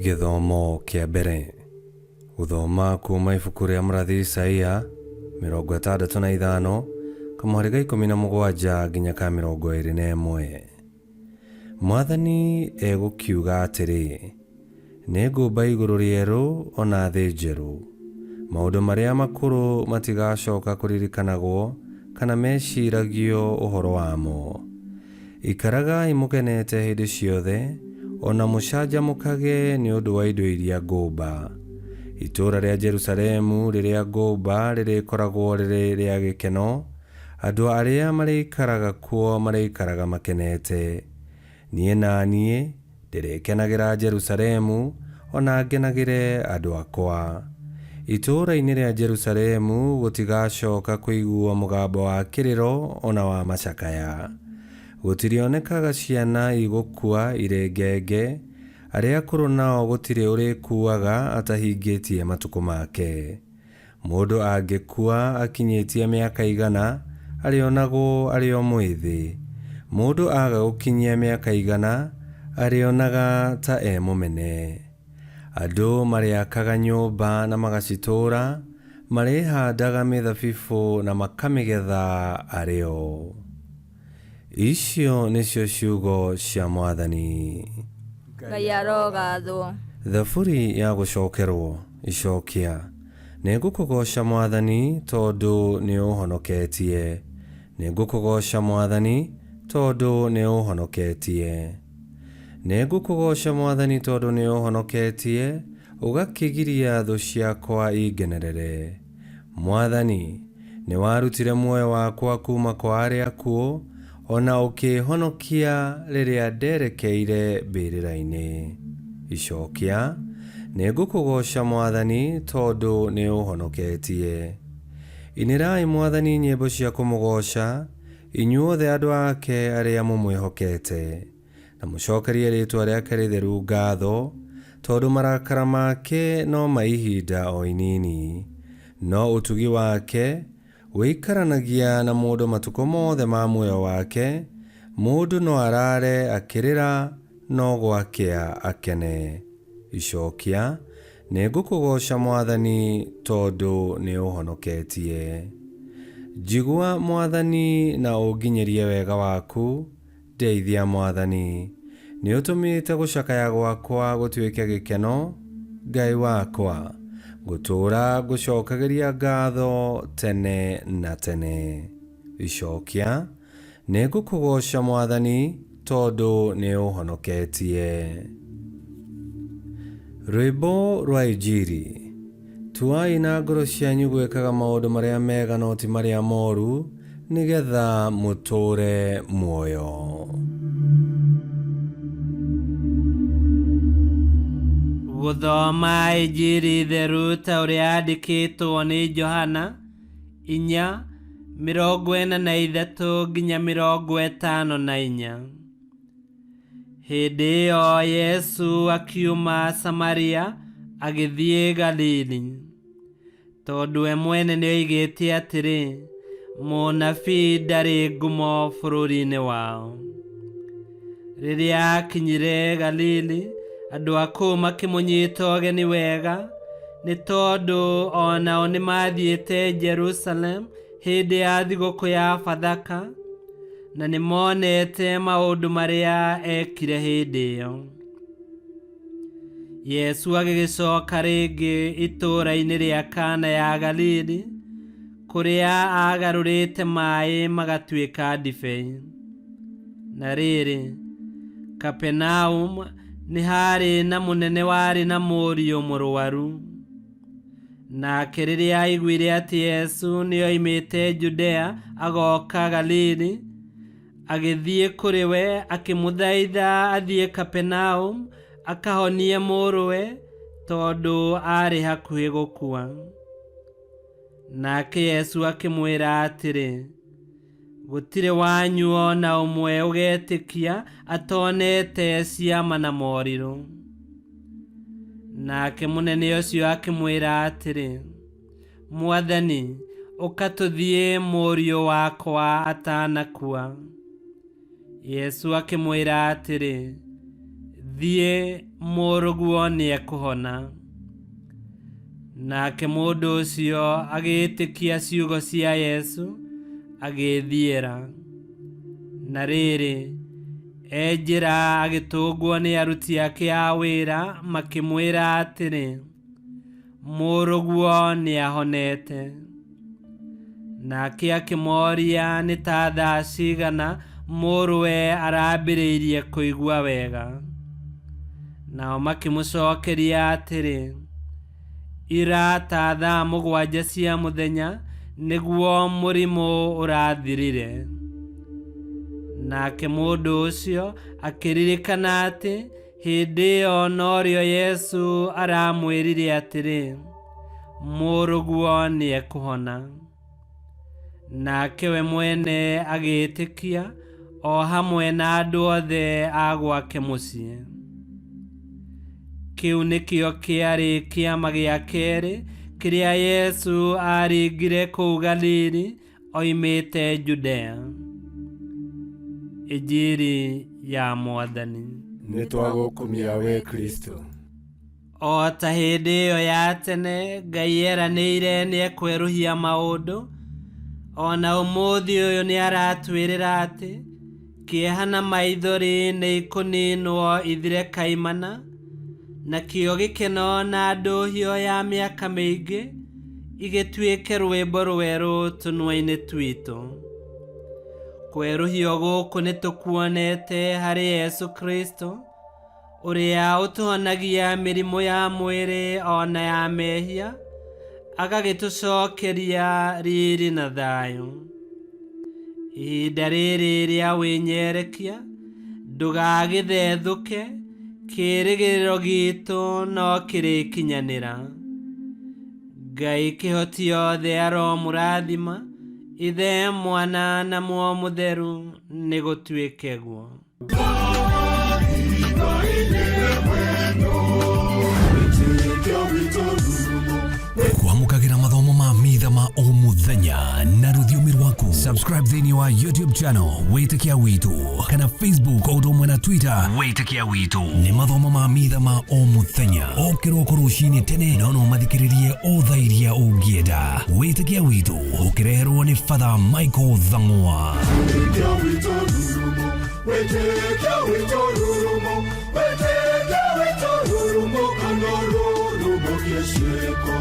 Gĩthomo kĩa mbere. Gũthoma kuuma ibuku rĩa mũrathi Isaia 65 kamũhari ga 17 nginya ka 21. Mwathani egũkiuga atĩrĩ, Nĩngũmba igũrũ rĩerũ o na thĩ njerũ. Maũndũ marĩa makũrũ matigacooka kũririkanagwo kana meciiragio ũhoro wamo. Ikaragai mũkenete hĩndĩ ciothe, o na mũcanjamũkage nĩ ũndũ wa indo iria ngũmba. Itũũra rĩa Jerusalemu rĩrĩa ngũmba rĩrĩkoragwo rĩrĩ rĩa gĩkeno, andũ arĩa marĩikaraga kuo marĩikaraga makenete. Niĩ na niĩ ndĩrĩkenagĩra Jerusalemu, o na ngenagĩre andũ akwa. Itũũra-inĩ rĩa Jerusalemu gũtigacooka kũiguuo mũgambo wa kĩrĩro o na wa macakaya. Gũtirĩonekaga ciana igũkua irĩ ngenge, arĩa akũrũ nao gũtirĩ ũrĩkuaga atahingĩtie matukũ make. Mũndũ angĩkua akinyĩtie mĩaka 100, arĩonagwo arĩ o mwĩthĩ. Mũndũ aaga gũkinyia mĩaka 100, arĩonaga ta e mũmene. Andũ marĩakaga nyũmba na magacitũũra, marĩhandaga mĩthabibũ na makamĩgetha arĩ o. Icio nĩcio ciugo cia Mwathani. Ngai arogathwo. Thaburi ya gũcokerwo. Icokia. Nĩngũkũgooca Mwathani, tondũ nĩũũhonoketie. Nĩngũkũgooca Mwathani, tondũ nĩũũhonoketie. Nĩngũkũgooca Mwathani, tondũ nĩũũhonoketie, ũgakĩgiria thũ ciakwa ingenerere. Mwathani, nĩwarutire muoyo wakwa kuuma kwa arĩa akuũ, o na ũkĩĩhonokia rĩrĩa nderekeire mbĩrĩra-inĩ. Icokia. Nĩngũkũgooca Mwathani, tondũ nĩũũhonoketie. Inĩrai Mwathani nyĩmbo cia kũmũgooca, inyuothe andũ ake arĩa mũmwĩhokete, na mũcokerie rĩĩtwa rĩake rĩtheru ngatho, tondũ marakara make no ma ihinda o inini, no ũtugi wake ũikaranagia na mũndũ matukũ mothe ma muoyo wake, mũndũ no araare akĩrĩra, no gwakĩa akene. Icokia. Nĩngũkũgooca Mwathani, tondũ nĩũũhonoketie. Njigua, Mwathani, na ũnginyĩrie wega waku, ndeithia Mwathani. Nĩũtũmĩte gũcakaya gwakwa gũtuĩke gĩkeno, Ngai wakwa, ngũtũũra ngũcookagĩria ngaatho tene na tene. Icokia. Nĩngũkũgooca Mwathani, tondũ nĩũũhonoketie. Rwĩmbo rwa Injiri. Tuai na ngoro cianyu gwĩkaga maũndũ marĩa mega no ti marĩa moru, nĩgetha mũtũũre muoyo. Gũthoma Injiri theru ta ũrĩa yandĩkĩtwo nĩ Johana. 4, 43 nginya 54. Hĩndĩ ĩyo Yesu akiuma Samaria agĩthiĩ Galili, tondũ we mwene nĩoigĩte atĩrĩ, Mũnabii ndarĩ ngumo bũrũri-inĩ wao. Rĩrĩa aakinyire Galili, andũ a kũu makĩmũnyita ũgeni wega, nĩ tondũ o nao nĩ maathiĩte Jerusalem hĩndĩ ya thigũkũ ya Bathaka, na nĩ monete maũndũ marĩa eekire hĩndĩ ĩyo. Yesu agĩgĩcoka rĩngĩ itũũra-inĩ rĩa Kana ya Galili, kũrĩa aagarũrĩte maĩ magatuĩka ndibei. Na rĩrĩ, Kapenaum nĩ haarĩ na mũnene warĩ na mũriũ mũrũaru. Nake rĩrĩa aaiguire atĩ Yesu nĩoimĩte Judea agoka Galili, agĩthiĩ kũrĩ we akĩmũthaitha athiĩ Kapenaum akahonie mũrũwe, tondũ aarĩ hakuhĩ gũkua. Nake Yesu akĩmwĩra atĩrĩ, Gũtirĩ wanyu o na ũmwe ũgetĩkia atonete ciama na morirũ. Nake mũnene ũcio akĩmwĩra atĩrĩ, Mwathani, ũka tũthiĩ mũriũ wakwa atanakua. Yesu akĩmwĩra atĩrĩ, Thiĩ, mũrũguo nĩekũhona. Nake mũndũ ũcio agĩĩtĩkia ciugo cia Yesu, agĩĩthiĩra. Na rĩrĩ, e njĩra agĩtũngwo nĩ aruti ake a wĩra makĩmwĩra atĩrĩ, Mũrũguo nĩahonete. Nake akĩmoria nĩ ta thaa cigana mũrũwe arambĩrĩirie kũigua wega. Nao makĩmũcokeria atĩrĩ, Ira ta thaa 7 cia mũthenya nĩguo mũrimũ ũrathirire. Nake mũndũ ũcio akĩririkana atĩ hĩndĩ ĩyo norĩo Yesu aramwĩrire atĩrĩ, Mũrũguo nĩekũhona. Nake we mwene agĩĩtĩkia o hamwe na andũ othe a gwake mũciĩ. Kĩu nĩkĩo kĩarĩ kĩama gĩa kerĩ kĩrĩa Yesu aaringire kũu Galili oimĩte Judea. Injiri ya Mwathani. Nĩtwagũkumia we Kristo. O ta hĩndĩ ĩyo ya tene Ngai eranĩire nĩekwerũhia maũndũ, o na ũmũthĩ ũyũ nĩaratwĩrĩra atĩ kĩeha na maithori nĩ ikũninwo ithire kaimana, nakĩo gĩkeno na ndũhio ya mĩaka mĩingĩ igĩtuĩke rwĩmbo rwerũ tũnua-inĩ twitũ. Kwerũhio gũkũ nĩtũkuonete harĩ Yesu Kristo, ũrĩa ũtũhonagia mĩrimũ ya mwĩrĩ o na ya mehia, agagĩtũcokeria riri na thayũ. Ihinda rĩrĩ rĩa wĩnyerekia, ndũgagĩthethũke, kĩĩrĩgĩrĩro gitũ no kĩrĩkinyanĩra. Ngai kĩhoti yothe aromũrathima, Ithe, Mwana na Muoyo Mũtheru, nĩgũtuĩke guo. Kwamũkagĩra mathomo ma mitha ma o mũthenya na rũthiomi rwaku. Subscribe thĩinĩ wa YouTube channel Wĩtĩkia Witũ kana Facebook o ũndũ ũmwe na Twitter Wĩtĩkia Witũ. Nĩ mathomo ma mitha ma o mũthenya o kĩroko rũcinĩ tene, no no mathikĩrĩrie o thaa iria ũngĩenda. Wĩtĩkia Witũ ũkĩreherwo nĩ Father Michael Thang'wa. Wĩtĩkia witũ rurumo, wĩtĩkia witũ rurumo, wĩtĩkia witũ rurumo, kana rurumo kĩciĩko.